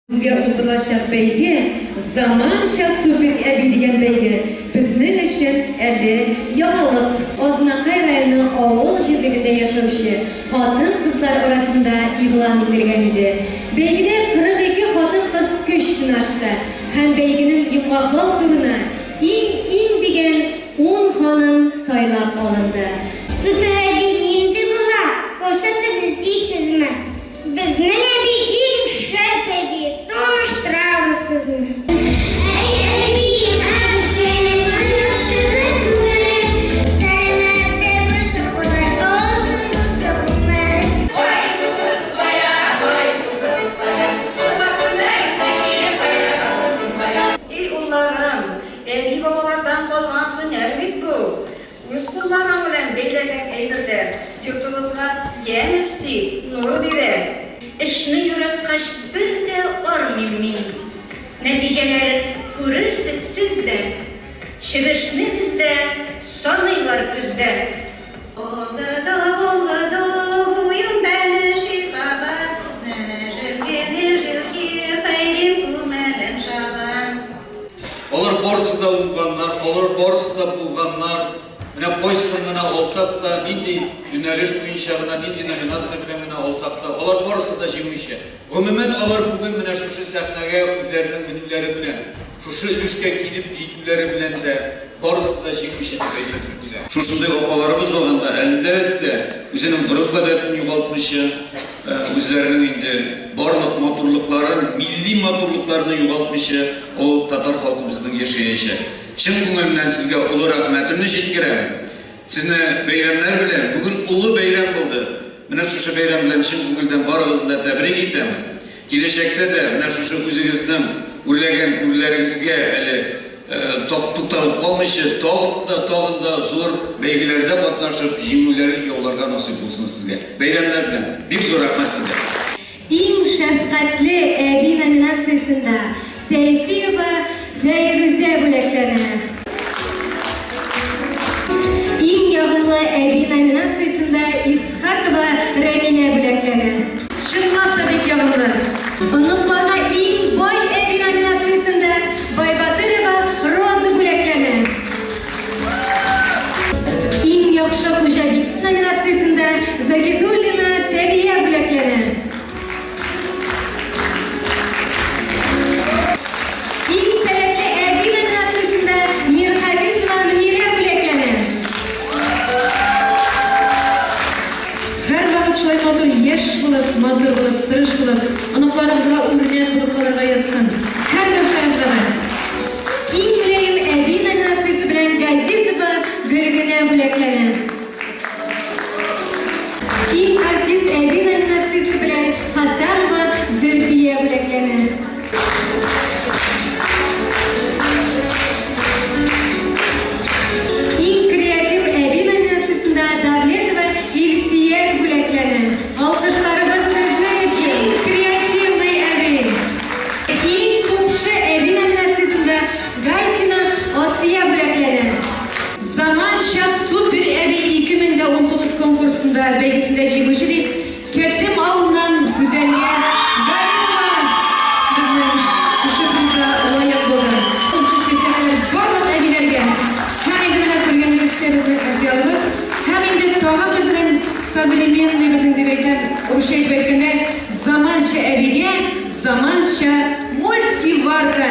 Бүгенгә уздырылачак бәйге, Заманча супер әби дигән бәйге, безнең өчен әле яңалык. Азнакай районы авыл җирлегендә яшәүче хатын-кызлар арасында игълан ителгән иде. Бәйгедә 42 хатын-кыз көч сынашты һәм бәйгенең йомгаклау турына иң-иң дигән ун ханым сайлап алынды. Супер әби нинди була, күрсәтегез дисезме? Безнең әби иң шәп әби, таныштырабыз сезне. Әй әбием, әбекәем, яхшы күңелем, сәламәттә булсын Ходай, озын булсын гомерең. И улларым, әби-бабалардан калган һөнәр бит бу. Үз кулларың белән бәйләгән әйберләр йортыбызга ямь өсти, нур бирә. Эшне яраткач бер дә армыйм мин. Нәтиҗәләрен күрерсез сез дә. Чебешне бездә саныйлар көздә. Алар барысы да уңганнар, алар барысы да булганнар. Менә кайсысын гына алсак та, нинди юнәлеш буенча гына, нинди номинация белән генә алсак та, алар барысы да җиңүче. Гомумән, алар бүген менә шушы сәхнәгә үзләренең менүләре белән, шушы өлешкә килеп җитүләре белән дә барысы да җиңүче дип әйтәсем килә. Шушындый апаларыбыз булганда, әлбәттә, үзенең гореф-гадәтен югалтмыйча, үзләренең инде барлык матурлыкларын, милли матурлыкларны югалтмыйча, ул татар халкыбызның яшәячәк. Чын күңелемнән сезгә олы рәхмәтемне җиткерәм. Сезне бәйрәмнәр белән, бүген олы бәйрәм булды. Менә шушы бәйрәм белән чын күңелдән барыгызны да тәбрик итәм. Киләчәктә дә менә шушы үзегезнең үрләгән үрләрегезгә әле тукталып калмыйча, тагын да, тагын да зур бәйгеләрдә катнашып, җиңүләр яуларга насыйп булсын сезгә. Бәйрәмнәр белән! Бик зур рәхмәт сезгә! Иң шәфкатьле әби номинациясендә Сәйфиева Фәйрүзә бүләкләнә. Иң ягымлы әби номинациясендә Исхакова Рәмилә бүләкләнә. Чынлап та бик ягымлы. Оныкларга иң бай әби номинациясендә Байбатырова Роза бүләкләнә. Иң яхшы хуҗабикә номинациясендә Загидуллина Сәрия бүләкләнә. Иң сәләтле әби номинациясендә Мирхабизова Мөнирә бүләкләнә. Һәрвакыт шулай матур яшь булып, матур булып, тырыш булып, оныкларыгызга үрнәк булып калырга язсын. Һәрбарчагызга да! Иң мөлаем әби номинациясе белән Газизова Гөлгенә бүләкләнә. Иң артист әби номинациясе белән Хасанова Зөлфия бүләкләнә. Иң креатив әби номинациясендә Давлетова Илсөяр бүләкләнә. Алкышларыбыз сезнең өчен! Иң креативный әби! Иң купшы әби номинациясендә Гайсина Асия бүләкләнә. Заманча супер әби 2019 конкурсында бәйгесендә җиңүче дип Кертем авылыннан Гүзәлия Галимова безнең шушы призга лаек булды. Шушы чәчәкләр барлык әбиләргә. Һәм инде менә күргәнегезчә безнең Азиялыбыз һәм инде тагын безнең современный безнең дип әйтәм, русча итеп әйткәндә, заманча әбигә заманча мультиварка.